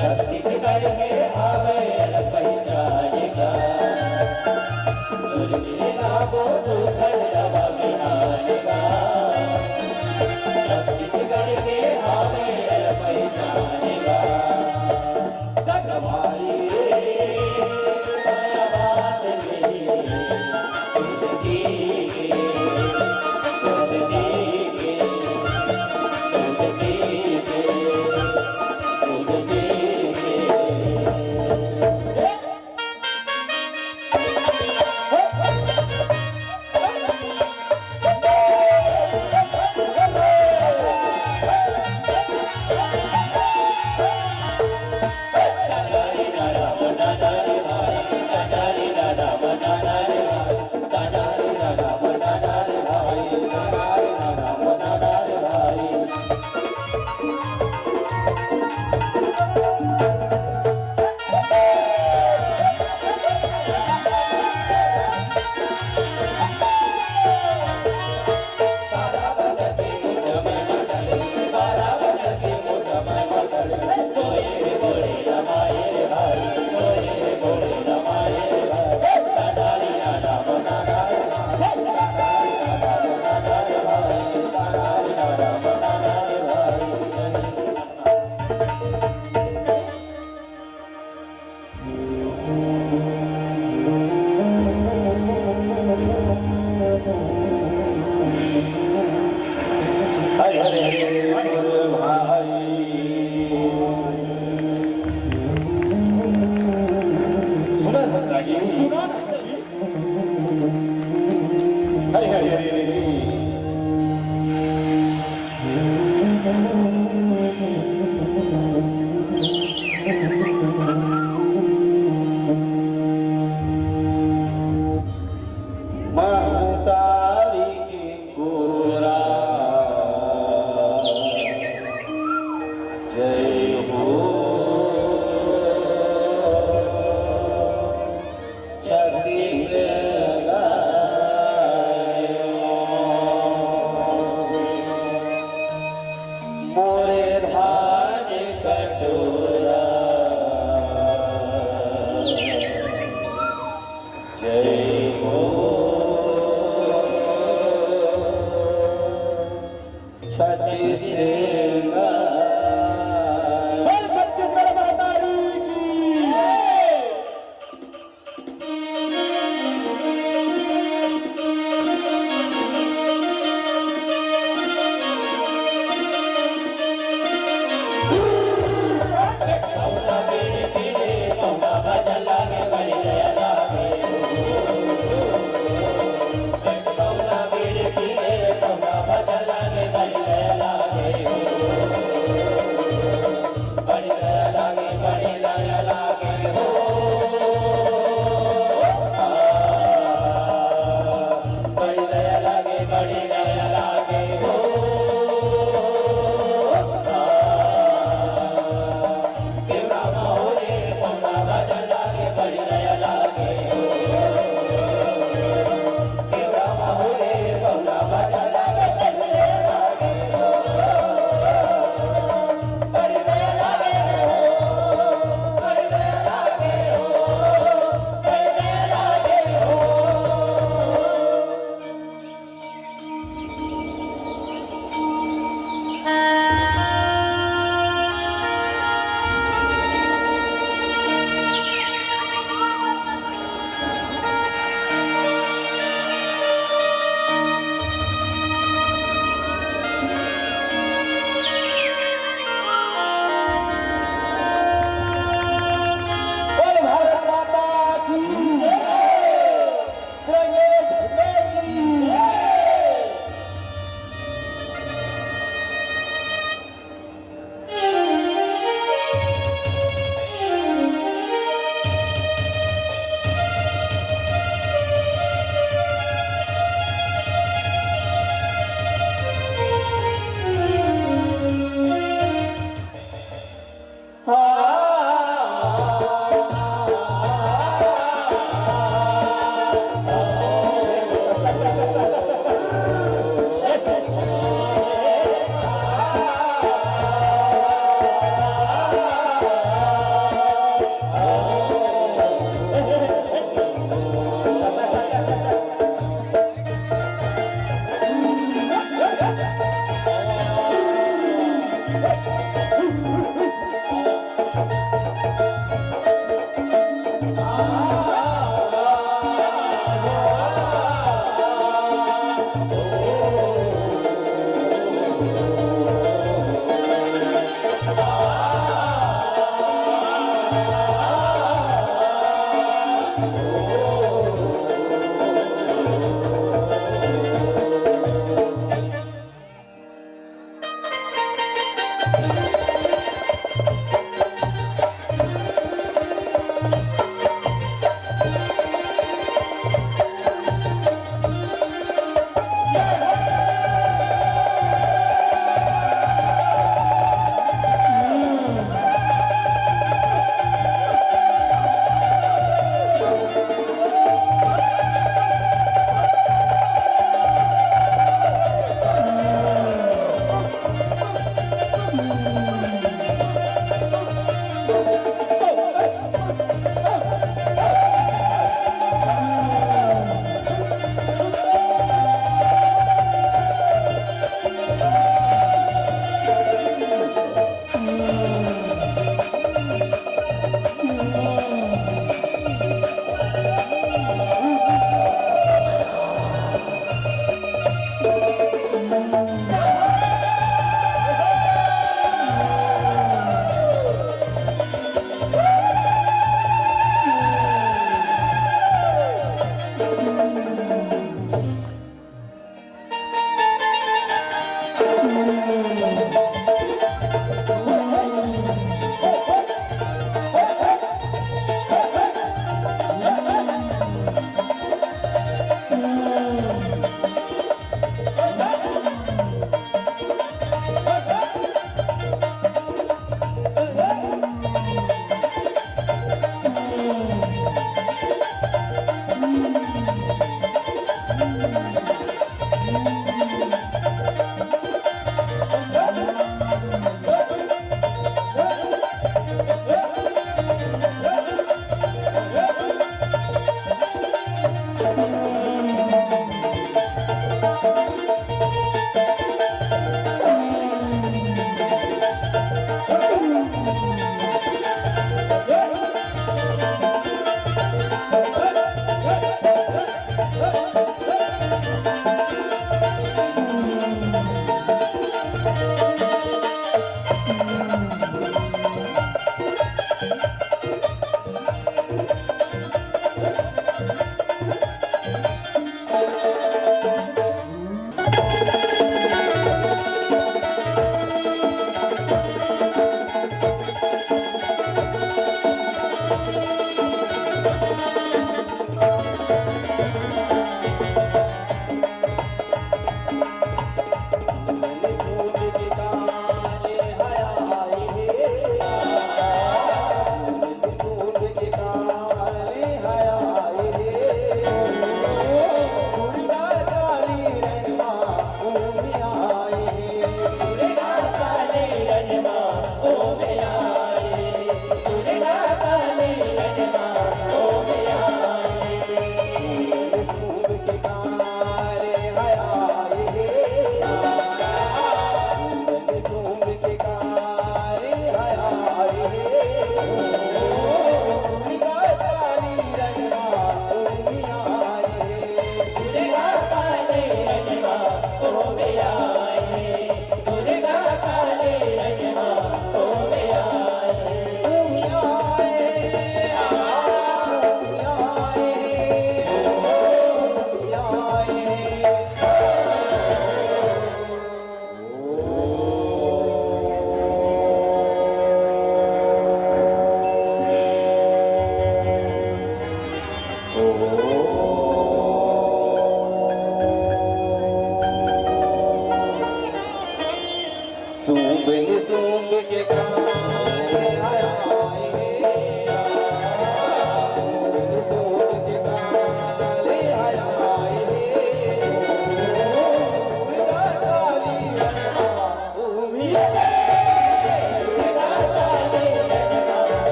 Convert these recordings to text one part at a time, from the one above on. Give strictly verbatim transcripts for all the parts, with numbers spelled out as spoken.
छत्तीसगढ़ के हावय अलग पहचान का।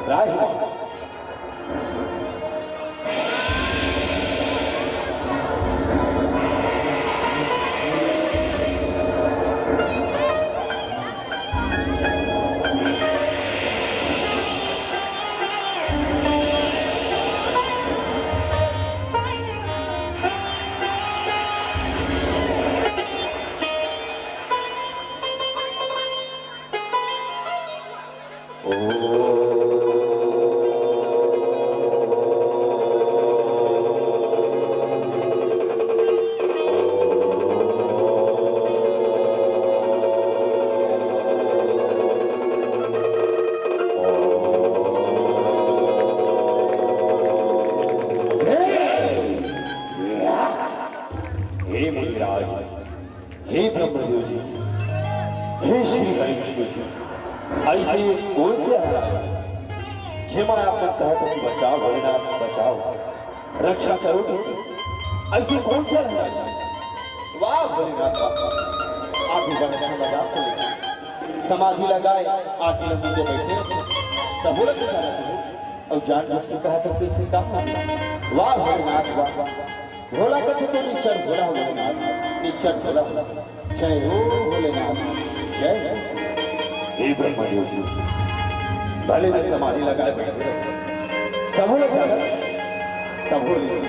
राही माँ। हे मुनिराज, हे ब्रह्मदेव जी, हे श्री हरि जी, अइसे कोन से हरामी, जेमा आप मन कहत हो कि बचाओ भोलेनाथ, बचाओ, रक्षा करो, अइसे कोन से हरामी? वाह भोलेनाथ बाबा, आप भी बड़ा अच्छा मजाक को लेके समाधि लगाए, आके लंबी के बैठे, सबूरत उतारा करो, अउ जानबूझ के कहत हो कि अइसे काम ना। वाह भोलेनाथ वाह, भोला कथे तो निच्चर भोला हो भोलेनाथ, निच्चर भोला हो। जय हो भोलेनाथ, जय हो। हे ब्रह्मदेव जी, भले मैं समाधि लगाए बैठे रहे, सबो ला सागर, तभो ले,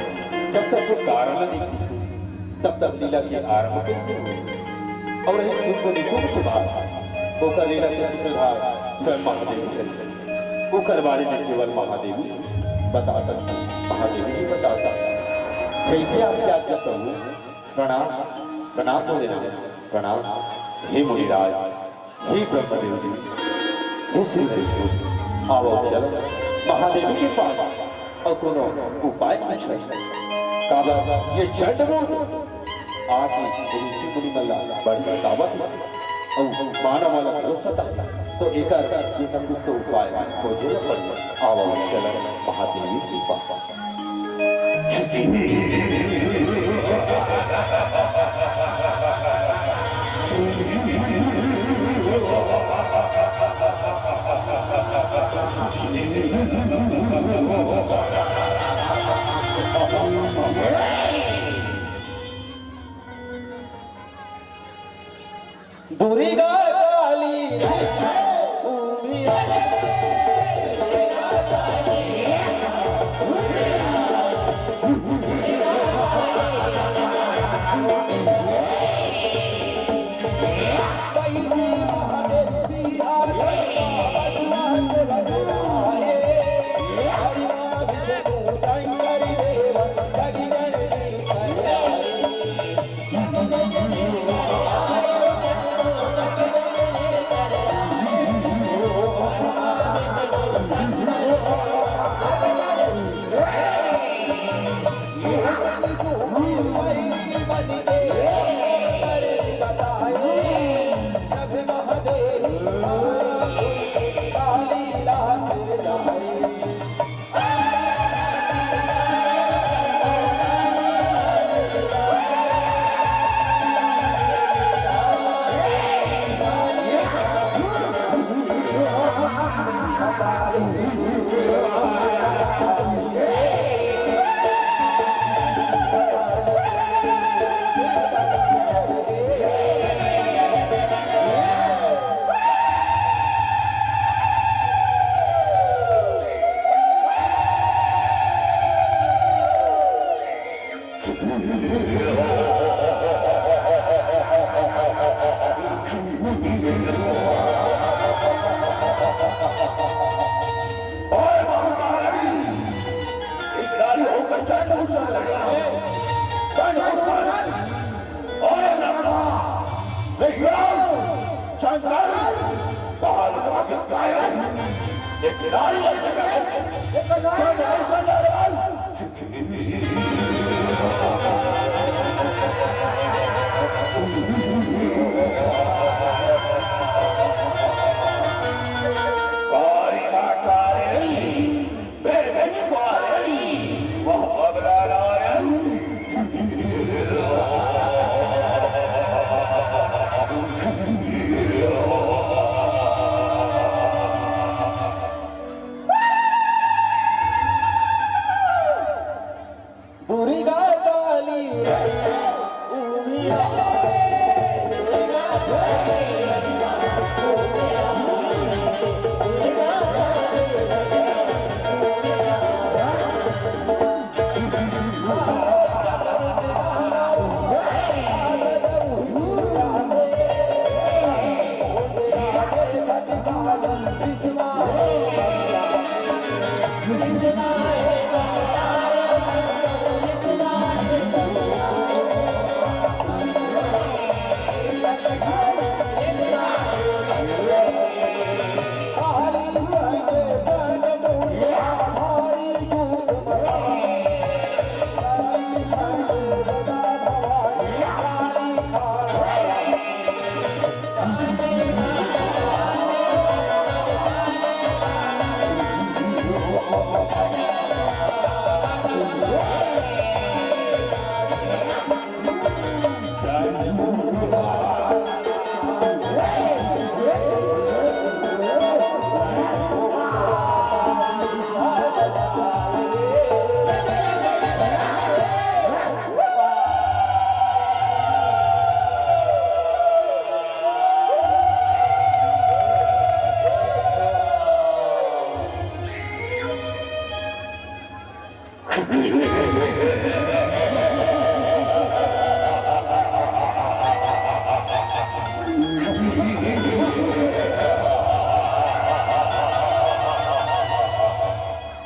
जब तक वो कारण नहीं पूछो, तब तक लीला के आरंभ कैसे हो? अउ रही शुभ निशुभ के बात, ओकर लीला के सूत्रधार स्वयं महादेव ही हरे। ओकर बारे में केवल महादेव ही बता सकता, महादेव ही बता सकता। जैसे आपके आज्ञा प्रभु। प्रणाम, प्रणाम भोलेनाथ, प्रणाम। हे मुनिराज, हे ब्रह्मदेव जी, हे श्री विष्णु, आवो चल महादेव के पास अउ कोनो उपाय पूछे। काबर ये चंड मुंड आके ऋषि मुनि मन ला बड़ सतावत हे अउ मानव मन ला घलो सतावत हे। तो एकर ये तकलीफ के उपाय खोजे ला पड़ही। आवो चल महादेव के पास। दुर्गा काली, ओए महारानी, एक नारी होकर चंड मुंड से लड़ना है। चंड मुंड से। ओए ब्रह्मा, विष्णु, शंकर, बाहर भाग कायर। एक नारी लड़ने का है। चंड मुंड से लड़ना। कारी माँ कारी, बेबे कारी, वह बबला नारायण।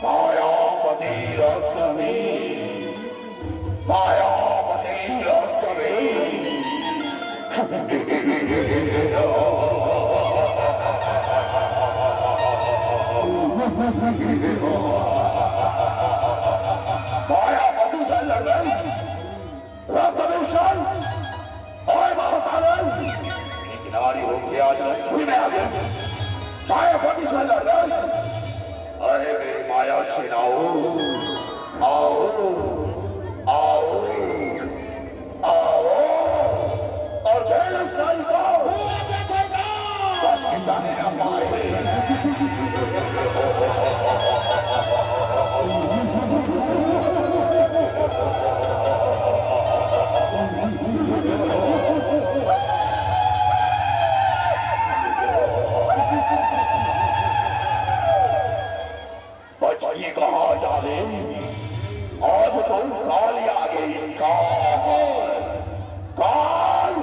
मायापति रत्नमी, मायापति रत्नमी। मायापति से लड़ गई। रक्त विभूषण, ओए महाकाल, एक नारी होके आज रंगभूमि में आ गई। मायापति से लड़ गई। अरे मेरी माया सेनाओं, आओ, आओ, आओ और खेल इस नारी को। बस खिंचाने ना पाए। बचई कहाँ जावे, आज तो काल आ गई, काल, काल।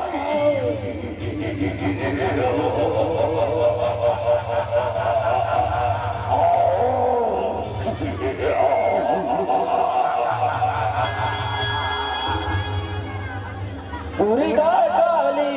दुर्गा काली।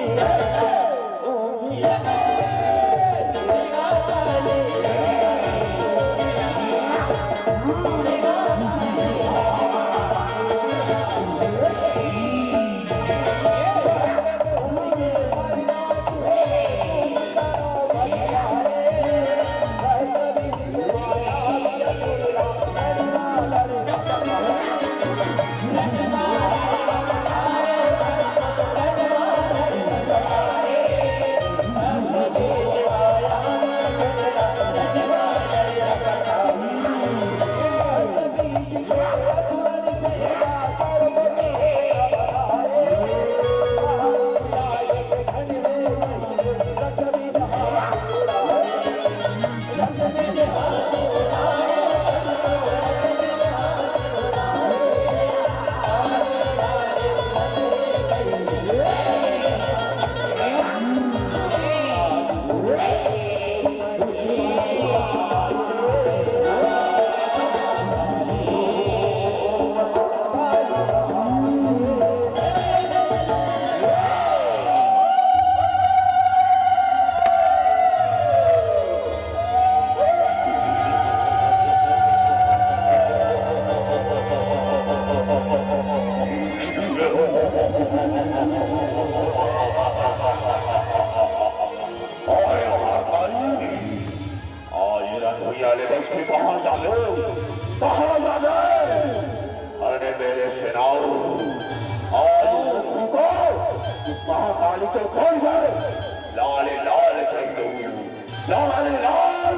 अरे महाकाली, आज रंग भैया ले बच के कहाँ जावे, कहाँ जावे? अरे मेरे सेनाओं, आज रुको, महाकाली को कौन जाए? लाल लाल कर दो, लाल लाल।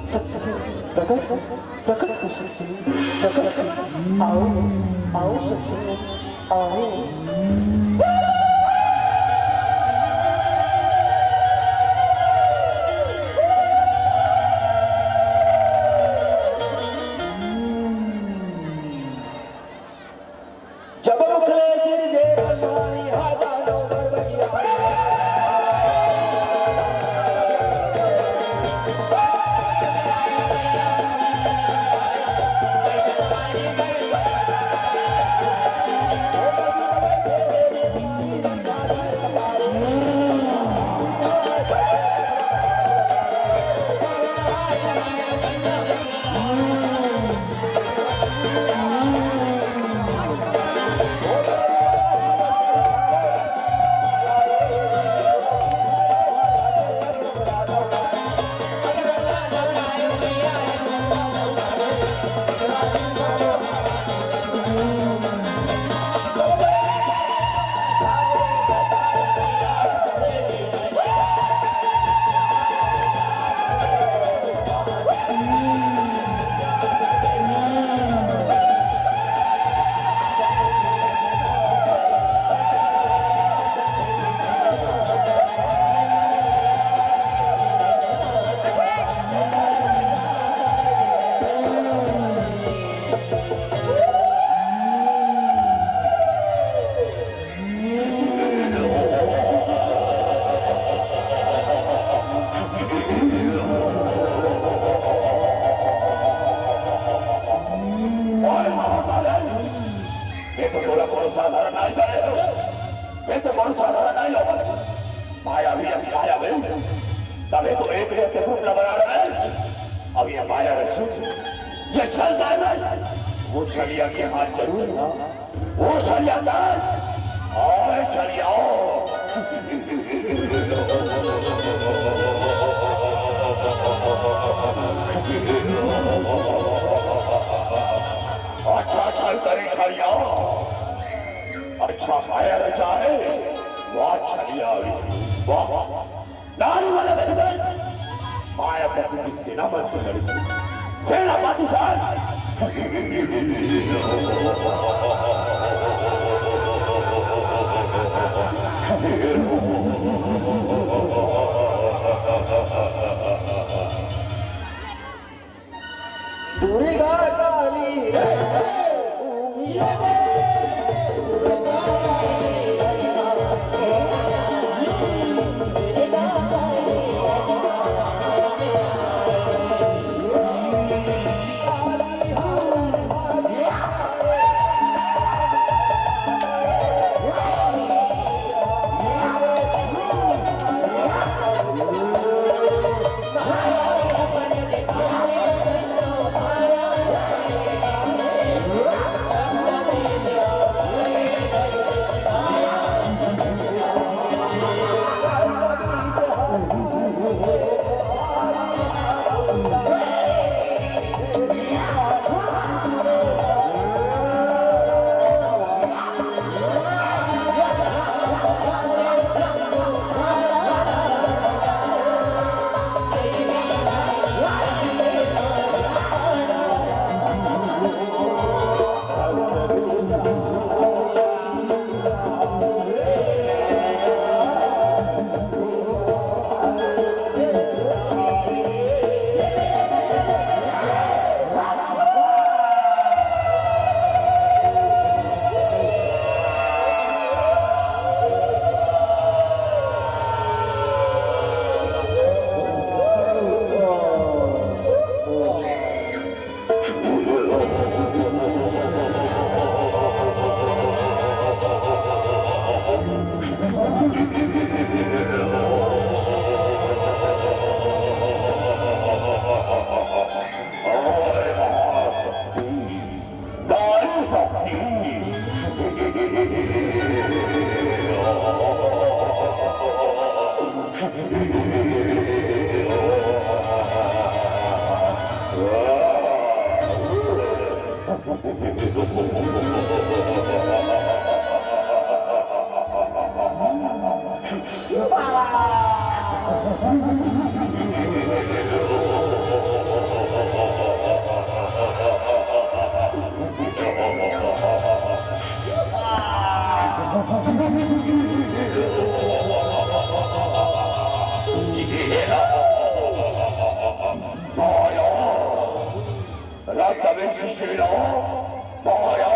सत्य प्रकट हो, प्रकट हो सत्य, प्रकट हो। आओ, आओ सत्य, आओ। जब मुख ले सिरजे बनवानी, हा दानव बर बनिया। ओए महाकाल, ये तो तोला कोनो साधारण नहीं करे हो। ये तो कोनो साधारण नहीं हो। मायावी अस मायावी। तभे तो एक एक के रूप ला बना रहे। अब ये माया रची, ये छल जाए ना। वो छलिया के हाथ जरूर ना। वो छलिया जाए। ओए छलिया। अच्छा, अच्छा, करे छलिया। अच्छा, माया रचाए। वाह, छलिया। वाह, वाह। नारी वाला बन गए। मायापति की सेना मन से लड़ी। सेनापति साहब। दुर्गा काली। रक्तवेशी शेरा, माया।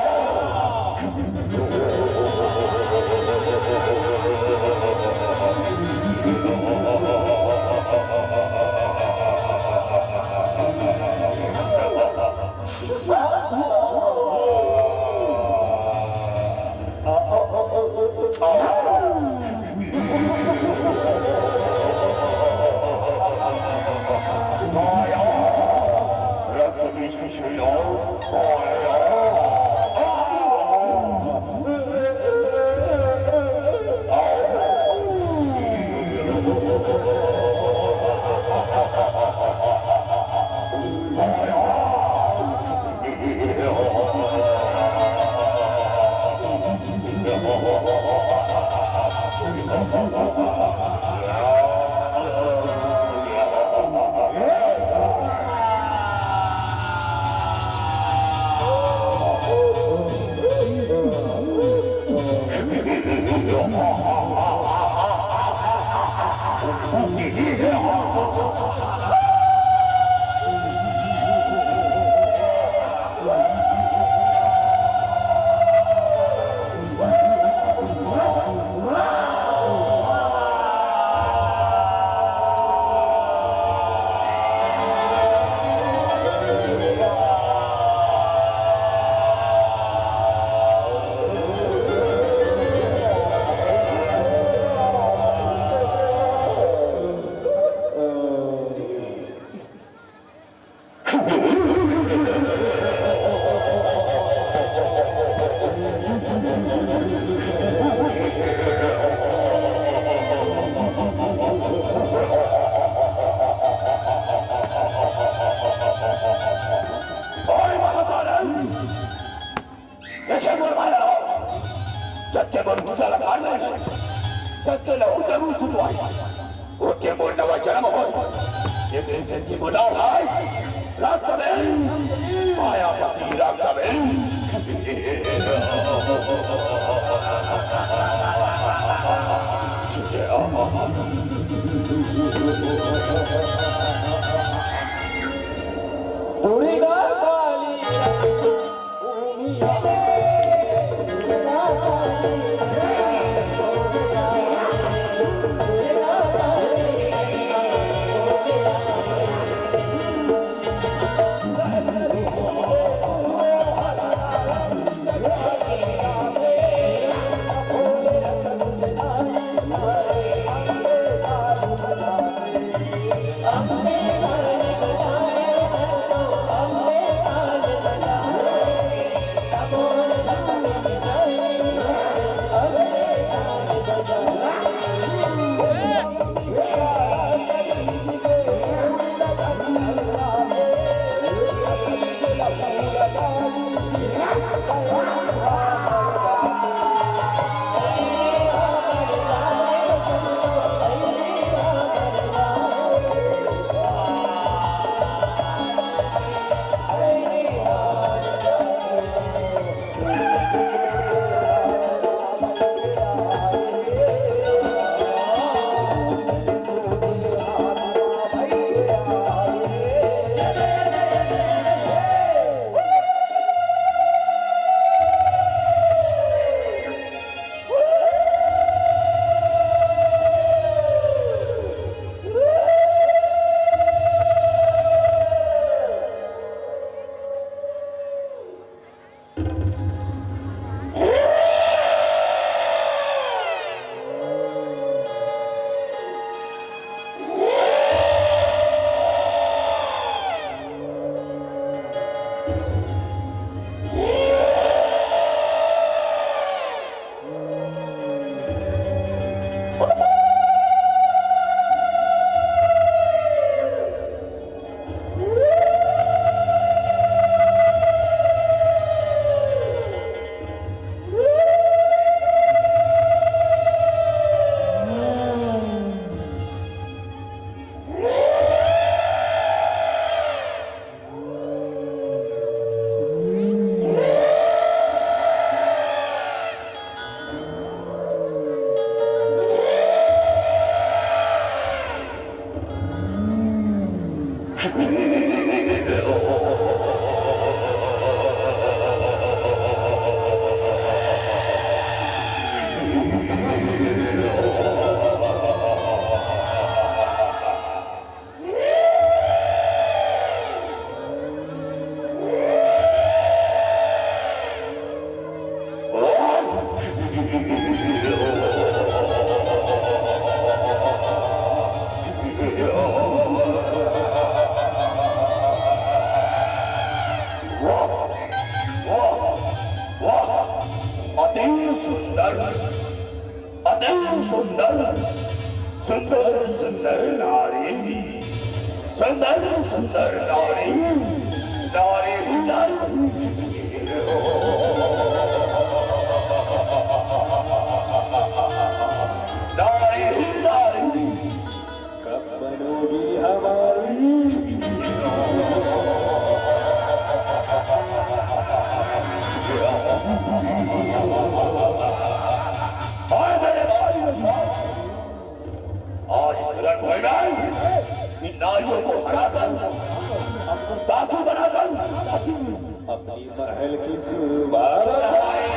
ऐसे मोर माया ला, जब के मोर भुजा ला काट दे, जब के लहू के मुंह चुचवाई, ओके मोर नवा जन्म हो। ये दिन से जी मोला भाई, रक्त बेन, मायापति रक्त बेन। दुर्गा काली। अति सुंदर, अति सुंदर, सुंदर सुंदर नारी, सुंदर सुंदर नारी, नारी ही नारी, नारी ही नारी। कब बनोगी हमारी? हाय मेरे भाई, आज इस रणभूमि में इन नारियों को हराकर, हमको दासी बनाकर, दासी अपनी महल की शोभा बढ़ाए।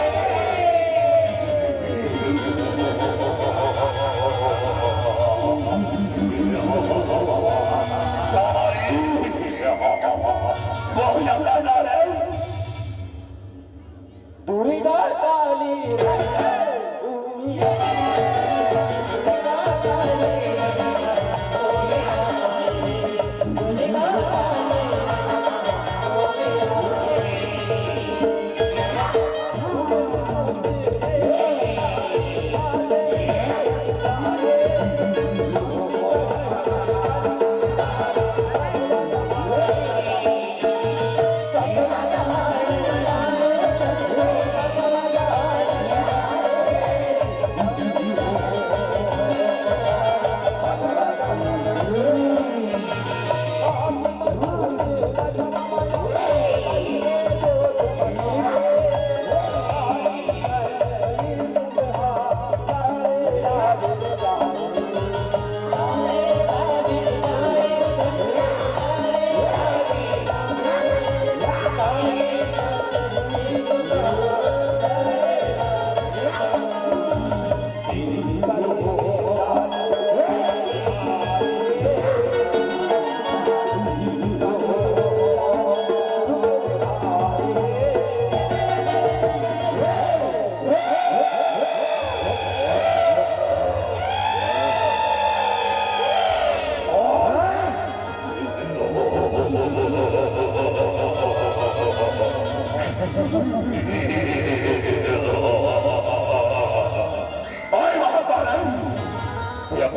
बहुत ज्यादा नारे। दुर्गा काली।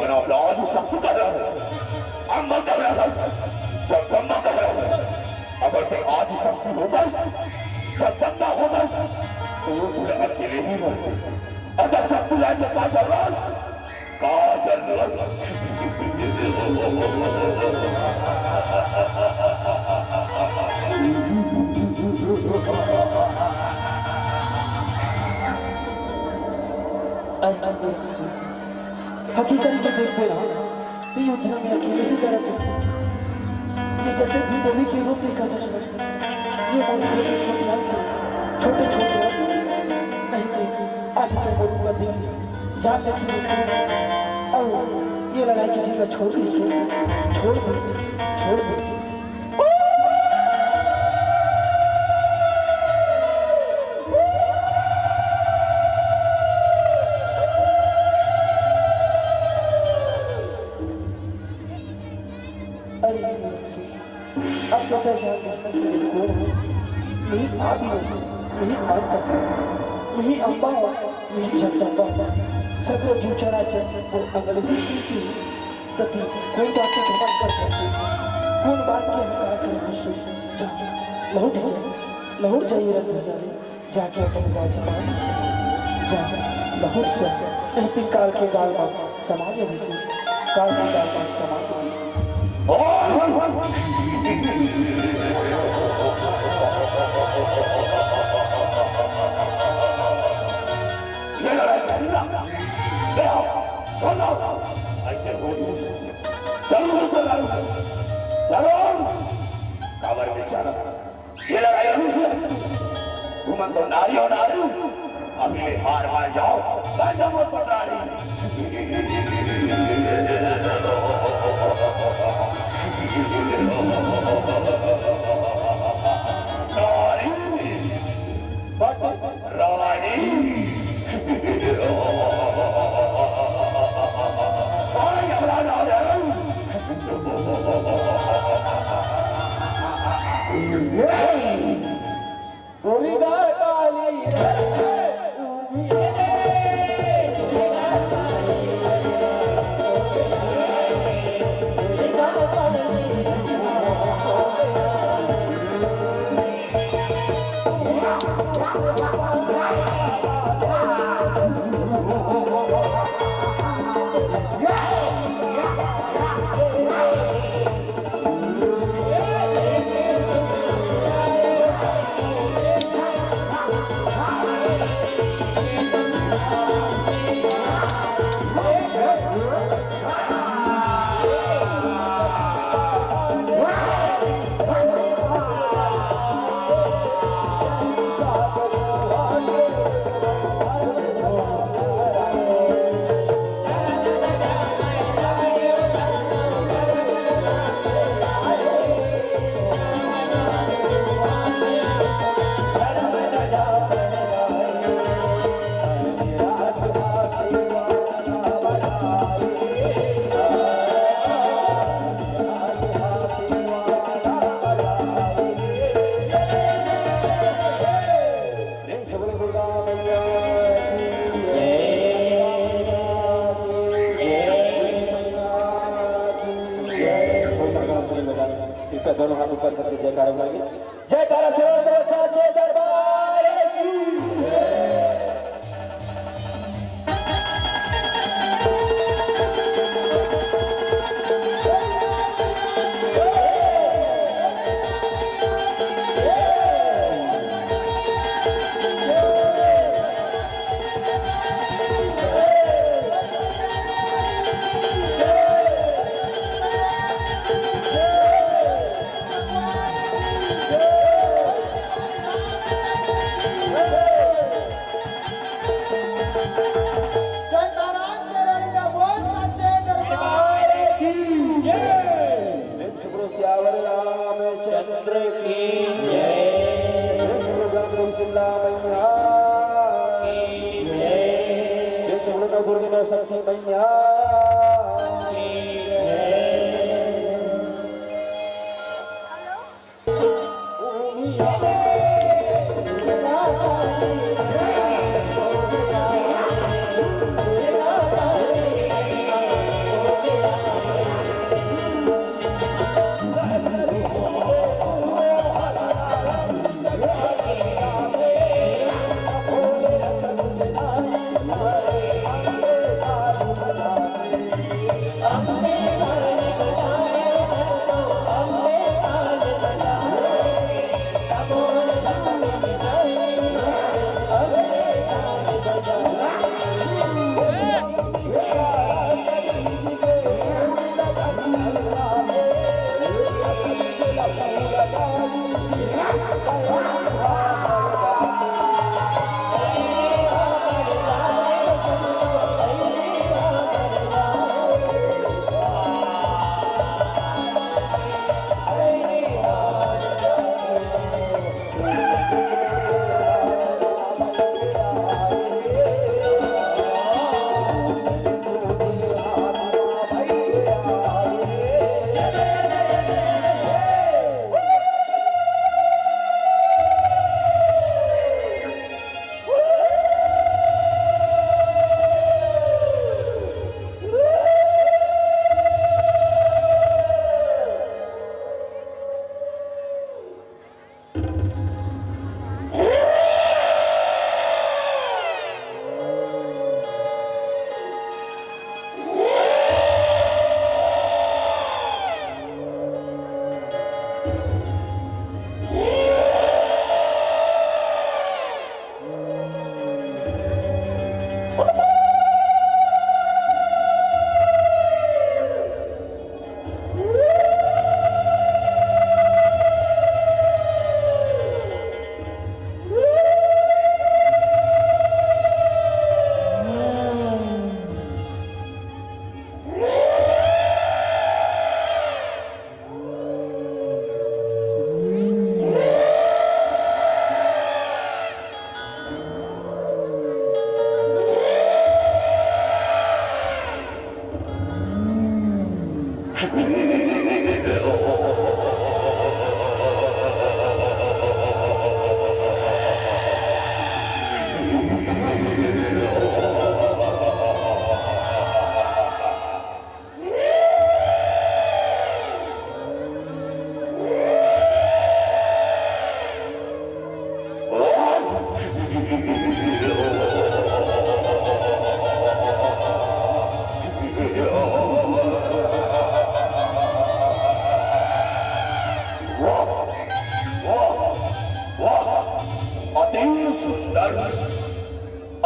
अब आदि शक्ति कह रहा है, अम्बा कह रहा है, जगदम्बा कह रहा है। अगर ते आदि शक्ति हो गई, जगदम्बा हो गई, तो वो पूरे अकेले ही रहते। अगर शक्ति लाइन में का जरूरत, का जरूरत। हकीकत में देखबे ना, तो ये दुनिया में अकेले ही गलत है। ये जगत भी देवी के रूप में का दर्शन है। ये मोर छोटे छोटे अंश, छोटे छोटे अंश, नहीं, नहीं, आज के मोर ऊपर देखिए, जान लेकिन और ये लड़ाई की जगह छोड़ दी, छोड़ दी, छोड़ दी। अरे, अब तो पहचान मुश्किल है, कौन है? नहीं आदि, नहीं अंत, नहीं अम्बा, नहीं जगदम्बा। सगरो जीव चराचर और अंगल ही चीज प्रति कोई बात को घमंड कर सकते, कौन बात के अहंकार कर सकते? जा, लहुट जा, लहुट जाइए रंग भैया रे। जाके अपन राजधानी से जा, लहुट जा, नहीं तो काल के गाल में समा जाबे से, काल के गाल में समा जाबे। ये लड़ाई का हिला, ले आओ, सुन लो, ऐसे हो नहीं सकते। जरूर तो लड़ूंगा, जरूर। काबर में जाना ये लड़ाई अभी है। तुमन तो नारी हो नारी, अभी ले हार मान जाओ, मैं जमो पटारी। नारी, but रानी। आई अब राजा। गोरी गाय काली रे। प्रेम से बोलो दुर्गा मैया की जय। जय। मैया की जय। छोटा गाना सुनिए बेटा, इसका दोनों हाथ ऊपर करके जयकारा बुलाइए। जयकारा से बोलो साचे दरबार की जय। जयकारा तेरा लीला बोल सच्चे दरबार की जय। प्रेम से बोलो सियावर रामचंद्र की जय। प्रेम से बोलो ग्राम देवी शिमला मैया की जय। प्रेम से बोलो नवदुर्गा नौ शक्ति मैया की जय।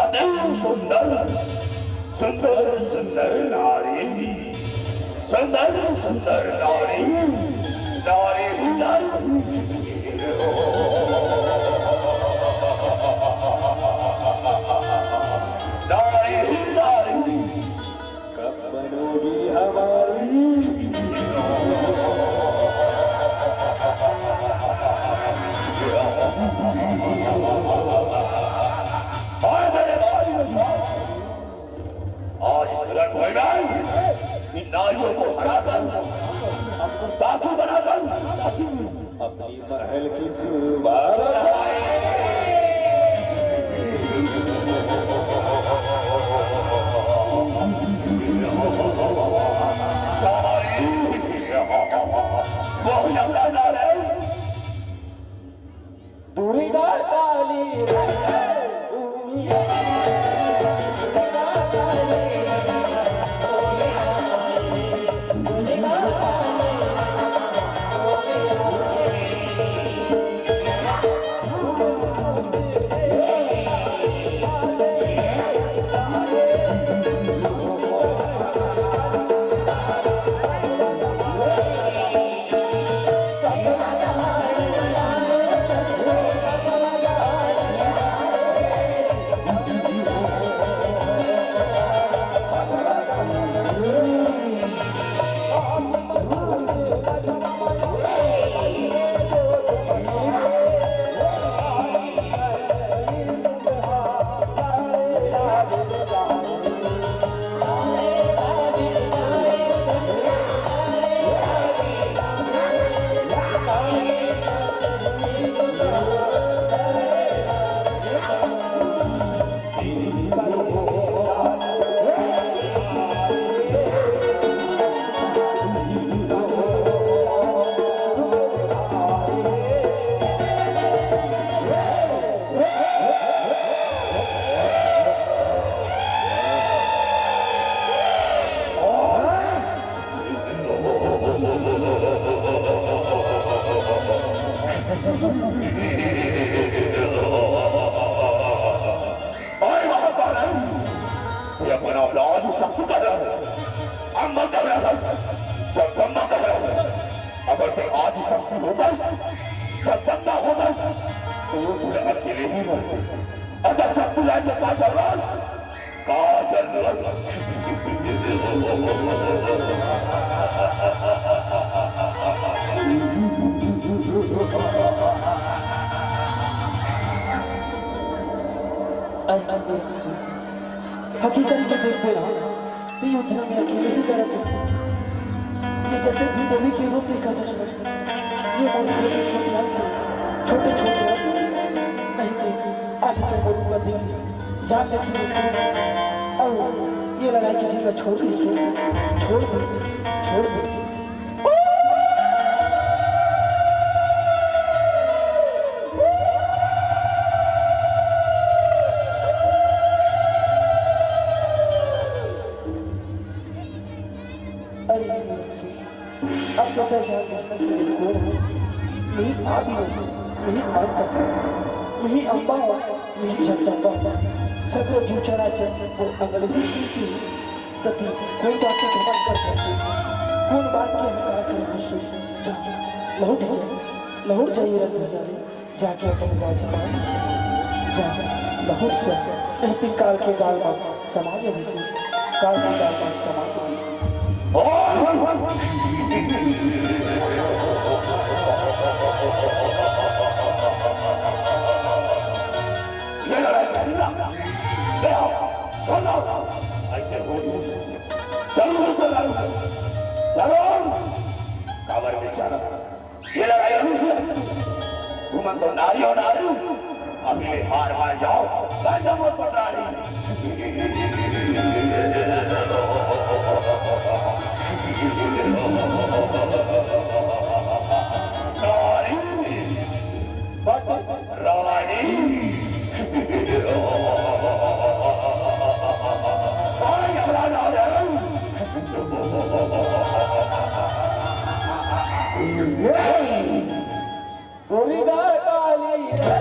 अति सुंदर, सुंदर, सुंदर नारी, सुंदर, सुंदर नारी, नारी ही नारी, नारी ही नारी। कब बनोगी हमारी? हाय मेरे भाई, आज इस रणभूमि में इन नारियों को हराकर, हमको दासी बनाकर अपनी महल की शुरुआत। बहुत ज्यादा नारे। दुर्गा काली। ओए महाकाल, ये अपना औलाद शक्ति कर रहा है, अम्मा कर रहा है, जगदम्बा कर रहा है। अगर ते आदि शक्ति होता, जगदम्बा होता, तो ये पूरे अकेले ही रहते। अगर शक्ति लाइन में का जरूरत, का जरूरत। हकीकत में देखबे ना, ये युद्ध में अकेले ही लड़त हे। ये जतने भी देवी के रूप में कथा, ये मोर छोटे छोटे अंश, छोटे छोटे अंश। कहीं के आज तो मोर ऊपर देखी, जान लेती हूँ। और ये लड़ाई की जगह छोड़ दी, छोड़ दी, छोड़ दी। अरे, अब तो पहचान मुश्किल है, कौन है? यही आदि है, यही अंत है, यही अम्बा है, यही जगदम्बा है। सगरो जीव चराचर वो अंगले ही चीज प्रति कोई बात के घमंड कर सकते, कौन बात के अहंकार कर सकते। जा, लौट जा, लौट जाइए रंग भैया रे। जाके अपन राजमान से जा, लहुट जा, इस दिन काल के गाल मा समा जाबे से, काल के गाल मा समा जाबे। ये लड़ाई करना, ले आओ, सुनो, ऐसे हो नहीं सकते। जरूर चलाऊंगा, जरूर। काबर में जाना। ये लड़ाई अभी है। तुमन तो नारी हो नारी, अभी ले हार मान जाओ, मैं जमो पटरानी। नारी, but रानी। दुर्गा काली रे।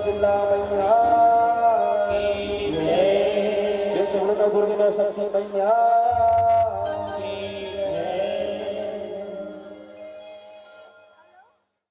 शिमला मैया। ये चौदह दुर्गे नौ शक्ति मैया।